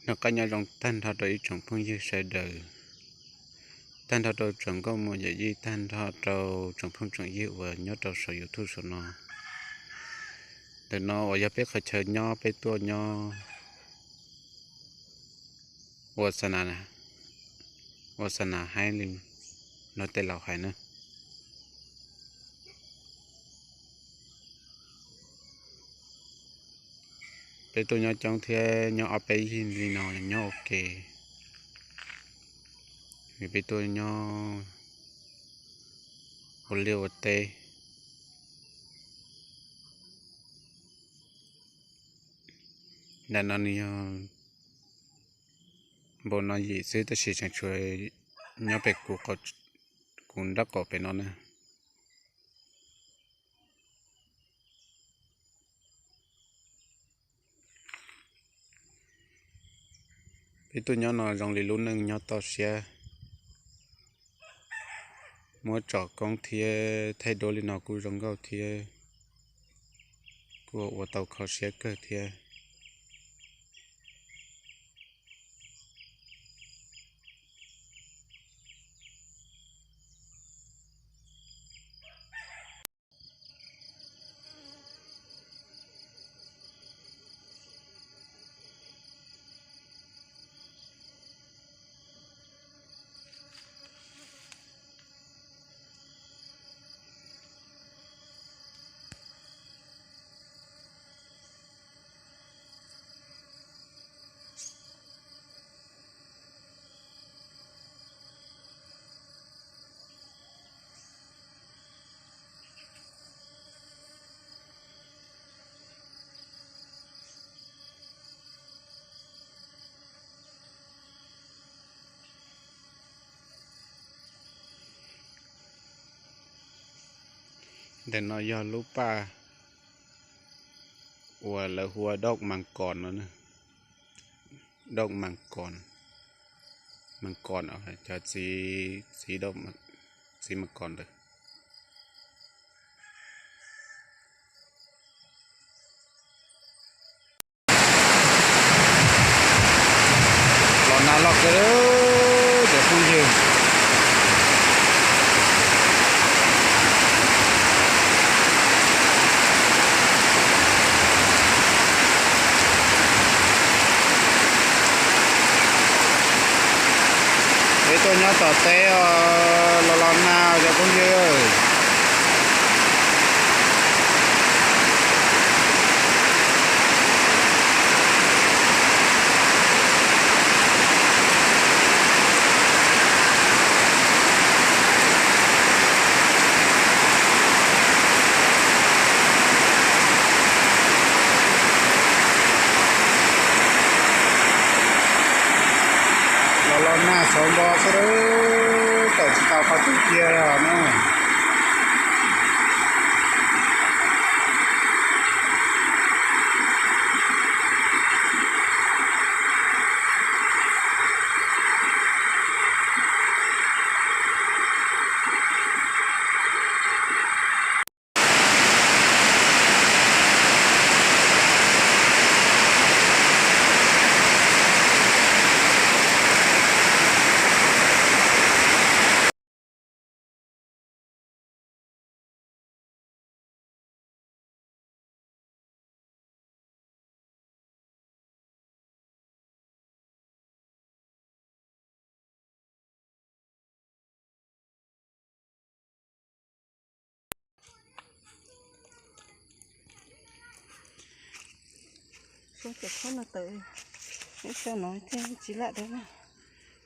Noj qab nyob zoo tag nrho rau ib tsoom phooj ywg sawv daws, tag nrho rau tsoom nkauj muam yawm yij, tag nrho rau tsoom phooj tsoom ywg uas nyob rau saum YouTube saum no. Ntawm no uas yog peb qhov chaw nyob, peb tuaj nyob ua xa nas, ua xa nas haib li no tej laus hais na. Peb tuaj nyob coob thiab nyob ob peb yig li no nyob ua ke, vim peb tuaj nyob ua liaj ua teb. Ntawm no nws yog npaum no yim xwb tab sis tseem tshuav nyob pem kuv nraub qaum pem no na. Peb tuaj nyob no zoo li lub neej nyob toj siab, muab tsom koob thiab thaij duab li no kuj zoo nkauj thiab, kuj ua tau kho siab kawg thiab. Ntawm no yog lub paj uas lawv hu ua Doj Mas Kos no, Doj Mas Kos, Mas Kos, cov txiv, txiv Mas Kos ntawd. Los nag loj kawg cov phooj ywg. Peb tuaj nyob tom teb os, los los nag cov phooj ywg. Los los nag xauv npo xwb, tawm tsis tau qhov twg kiag li os na.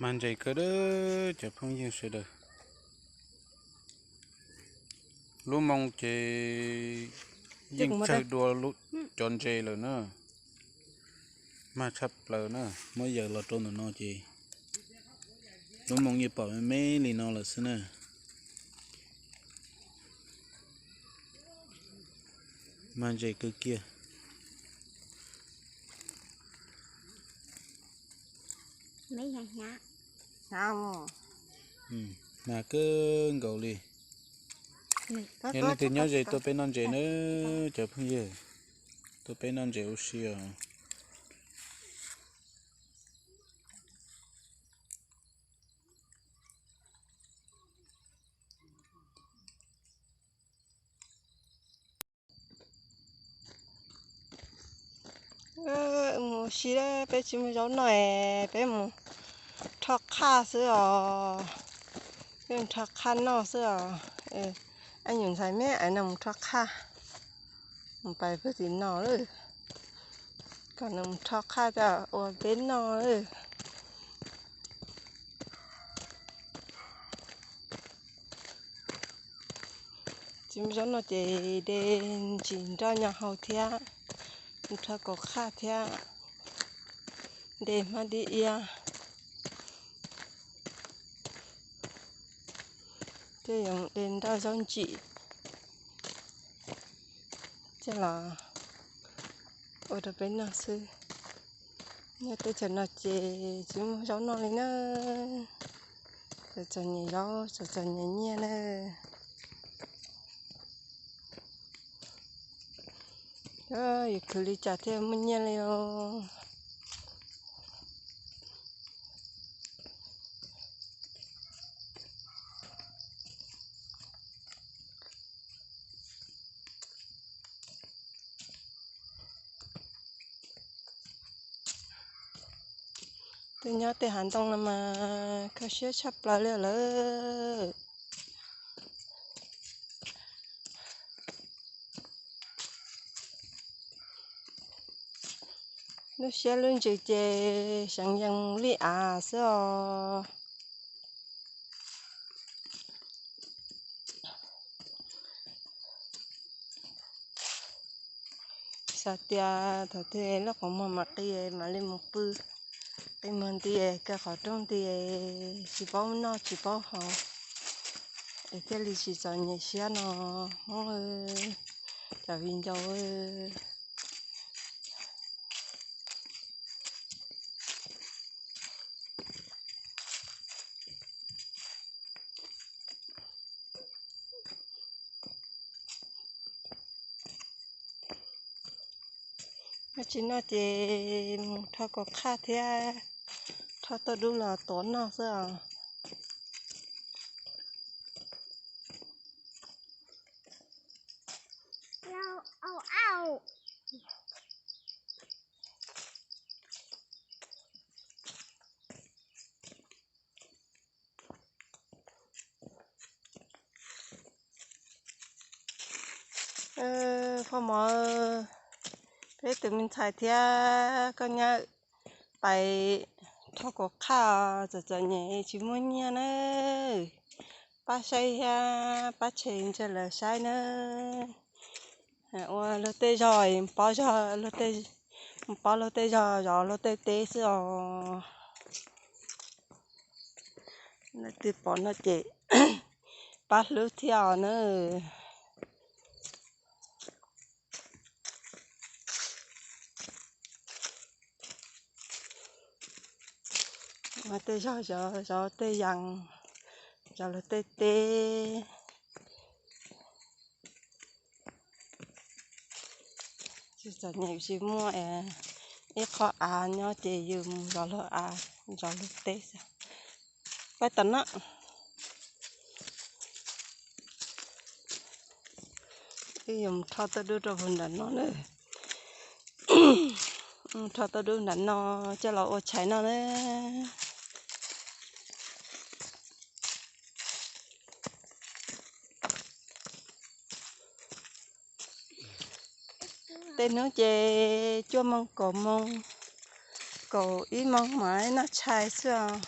Mag ntses kawg cov phooj ywg sawv daws. Lub moo ces yeej tsawg dua cov ntses lawm na. Mag tshaj plaws na, muab yaws los rau ntawm no ces lub moo yeej pom me me li no lawm xwb na. Mag ntses kawg kiag. Mag kawg nkaus li. Yog leej twg nyob ze tuaj peb noj ntses na cov phooj ywg, tuaj peb noj ntses ua si os. Ua si lawm, peb tsis muaj zaub noj es peb mus rho qhaj xwb os. Peb mus rho qhaj noj xwb os. Ab nyuam ntxhais me es nws mus rho qhaj, mus pais pem tim no lawm, kom nws mus rho qhaj coj ua peb noj lawm. Tsis muaj zaub noj ces de ntsis nroj nyo hau thiab, mus rho kaus qhaj thiab, de hmab dib iab, thiab yuav de nroj zaub ntsim coj los ua rau peb noj xwb. Nyob teb chaws no ces tsis muaj zaub noj li na. Txom txom nyem zaub, txom txom nyem nyiaj na. Yus khwv li cas thiaj muaj nyiaj li os. Tej nyob tej hav ntoo no mas kho siab tshaj plaws li lawm. Lub siab lub ntsws ces seev yees li av xwb os. Xav tias thaum twg lub qhov muag mam qi mam li mus pw, qi muag nti kaw qhov rooj nti, tsis paub noj tsis paub haus, es thiaj li tsis txom nyem siab no Hmoob, cov viv ncaus. Noj tsis noj ces mus rho kaus qhaj thiab rho tauj dub los tuav noj xwb os. Phoj Mov, peb tus me ntxhais thiab koj nyab pais rho kaus qhaj, txom txom nyem tsis muaj nyiaj na. Pab saib thiab pab tshem ntshe lawv saib na. Ua luag tej zog, pov zog, pov luag tej zog zov luag tej teb xwb os. Leej twg pom no ces pab hlub thiab os na. Ua tej zog zov, zov tej yas, zov luag tej teb. Tsis txom nyem tsis muaj ib qho av nyob ces yus mus zov luag av, zov luag teb xwb. Pab tom no, wb yuav mus rho tauj dub rau puag nram no na. Rho tauj dub nram no coj los ua tshais noj na. Tej hnub ces cuaj moos kaum moos, kaum ib moos mam noj tshais xwb os.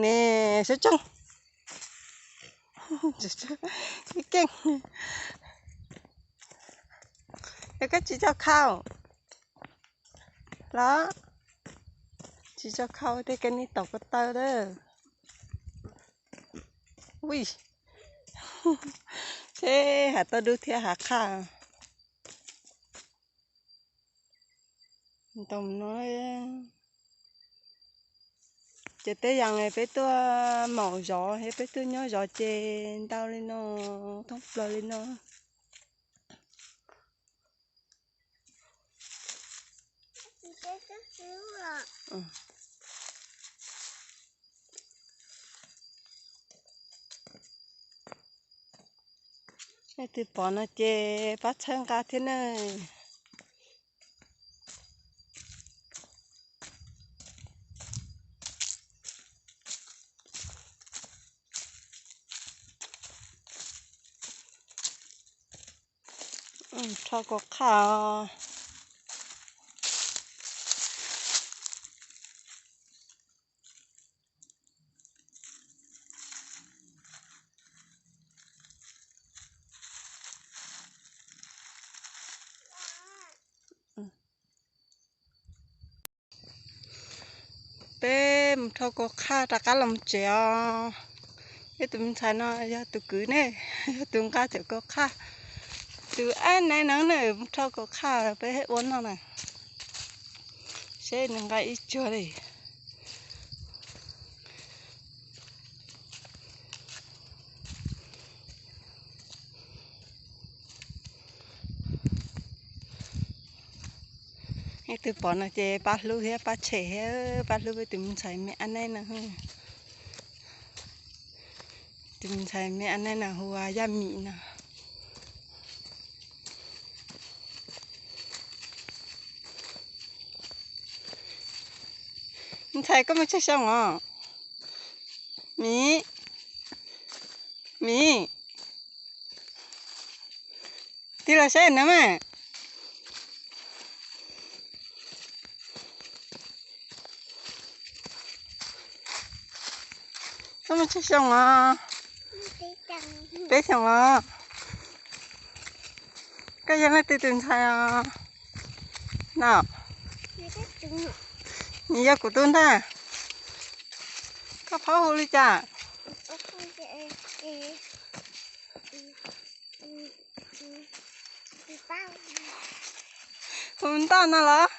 Ne, sab tsoog, keej, yog koj tsis tso khau los, tsis tso khau tej koj neb taus ko taw lawm. Ui, seb hav tauj dub thiab hav qhaj. Ntoo no, Ces tej yam peb tuaj maum zov thiab peb tuaj nyob zov ces ntau li no, thoob plaws li no. Nej twg pom no ces pab txhawb nqa thiab na. Rho kaus qhaj os. Peb mus rho kaus qhaj rov qab los tsev os. Peb tus me ntxhais no yog tus kwv ne, yog tus nqa cov kaus qhaj. Tus ab nai no na mus rho kaus qhaj peb ua noj na. Seb nws nqa ib tsuag li. Nej twg pom no ces pab hlub thiab pab tshem thiab pab hlub peb tus me ntxhais me ab nai no. Tus me ntxhais me ab nai no hu ua Yaj Mim no. Ntxhais koj muaj tsawg xyoo os? Mim, Mim, tig los saib na mas. Koj muaj tsawg xyoo os? Peb xyoos os. Koj yog leej twg tus ntxhais os? No, nws yog kuv tus ntag. Koj phob hu li cas? Hu Ntaj no los?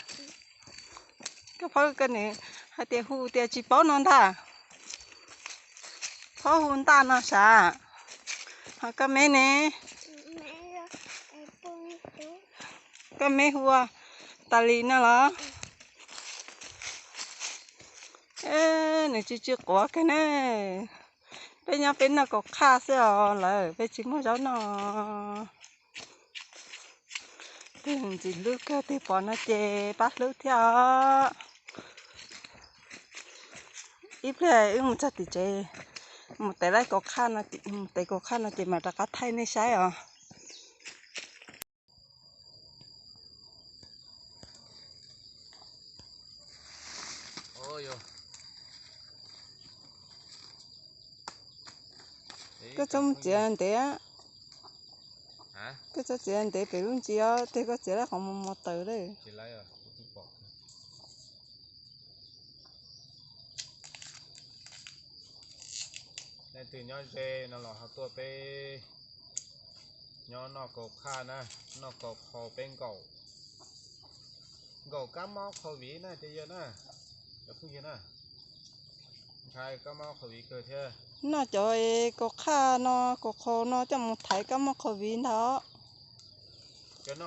Koj phob ko nws hais tias hu tias tsis paub no ntag. Phob hu Ntaj no sav. Ho koj me ne? Koj me hu ua Tas Lis no los? Nws tsw tsw quav kawg ne. Peb nyob peb noj kaus qhaj xwb os lawm, peb tsis muaj zaub noj. Tus ntxim hlub kawg twg pom no ces pab hlub thiab os. Ib pliag wb mus txog tim tsev, mus tev laib kaus qhaj no, mus tev kaus qhaj no ces mam rov qab thaij nej saib os. Koj txhob mus txiav ntev. Koj txhob txiav ntev pem lub ntsis os, tej koj txiav lawm qhov mos mos tawm lawm. Leej twg nyob ze no los ho tuaj peb nyob noj kaus qhaj na, noj kaus qhau peb nkaum. Nkaum kab mob qhau viv na cov yawg na, cov phooj ywg na. Ntshai kab mob qhau viv kawg thiab. Noj cov kaus qhaj no, kaus qhau no coj mus thaiv kab mob qhau viv ntag. Cov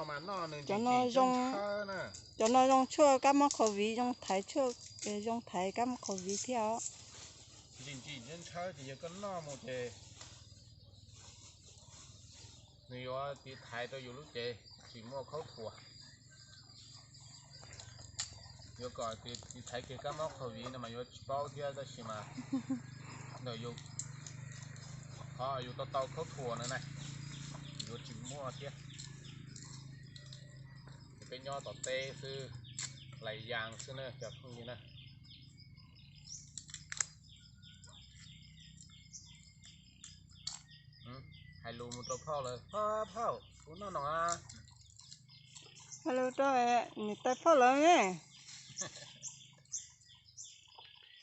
no zoo, cov no zoo tshuaj kab mob qhau viv, zoo thaiv tshuaj, zoo thaiv kab mob qhau viv thiab os. Ntsim ntsim ntshaw ntshaw ces yog koj noj mus ces nws yuav tiv thaiv rau yus lub cev tsis muaj khaub thuas. Yuav kom tiv thaiv kiag kab mob qhau viv no mas yuav tsis paub thiab tab sis mas ntawm yus, qhov yus tau tau khaub thuas no na, yuav tsis muaj thiab. Peb nyob tom teb xwb, lais yaas xwb na cov phooj ywg na. Hais lus mus rau phauj lawm, phauj, kuv noj no. Hais lus rau niam tais phauj lawm ne.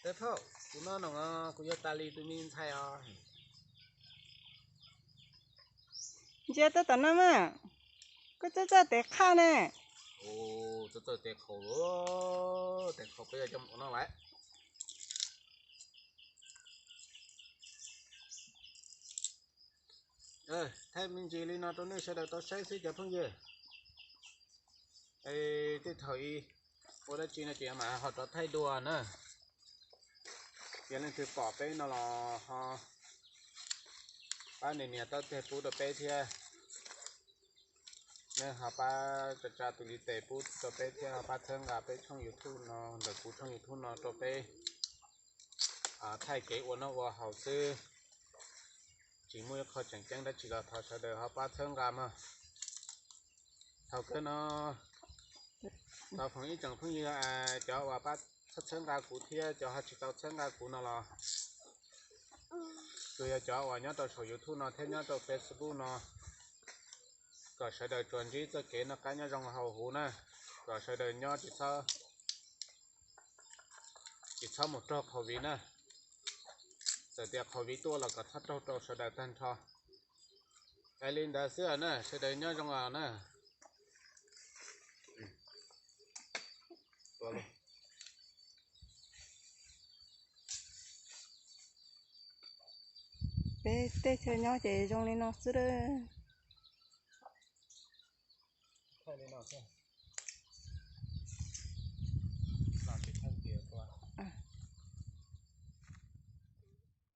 Tais phauj, kuv noj no, kuv yog Tas Lis tus me ntxhais os. Ntsia tuaj tom no mas, koj txawj txawj tev qhaj ne. Txawj txawj tev qhau, tev qhau peb yuav coj mus ua noj lawm. Thaij me ntsis li no rau nej sawv daws tau saib xwb cov phooj ywg. Tej thaum ub ua dab tsi no ces mam ho rov thaij dua na. Yog leej twg pom peb no los ho pab nias nias taub teg pub rau peb thiab. Nej ho pab tsa tsa tus li tes pub rau peb thiab ho pab txhawb nqa peb tshooj YouTube no ntawm kuv tshooj YouTube no rau peb thaij kev ua noj ua haus xwb, tsis muaj ib qho tseem ceeb dab tsi los thov sawv daws ho pab txhawb nqa mog. Thaum kawg no thov foom ib tsoom phooj ywg cov uas pab txhawb nqa kuv thiab cov ho tsis tau txhawb nqa kuv no los tsuas yog cov uas nyob rau saum YouTube no thiab nyob rau Facebook no, kom sawv daws tsuas ntsib txoj kev noj qab nyob zoo hauv huv na, kom sawv daws nyob tsis txhob mus raug COVID na. Txawm tias COVID tuaj los kom txhob raug rau sawv daws tag nrho. Es li ntawd xwb na, sawv daws nyob zoo os na. Peb teb chaws nyob ces zoo li no xwb.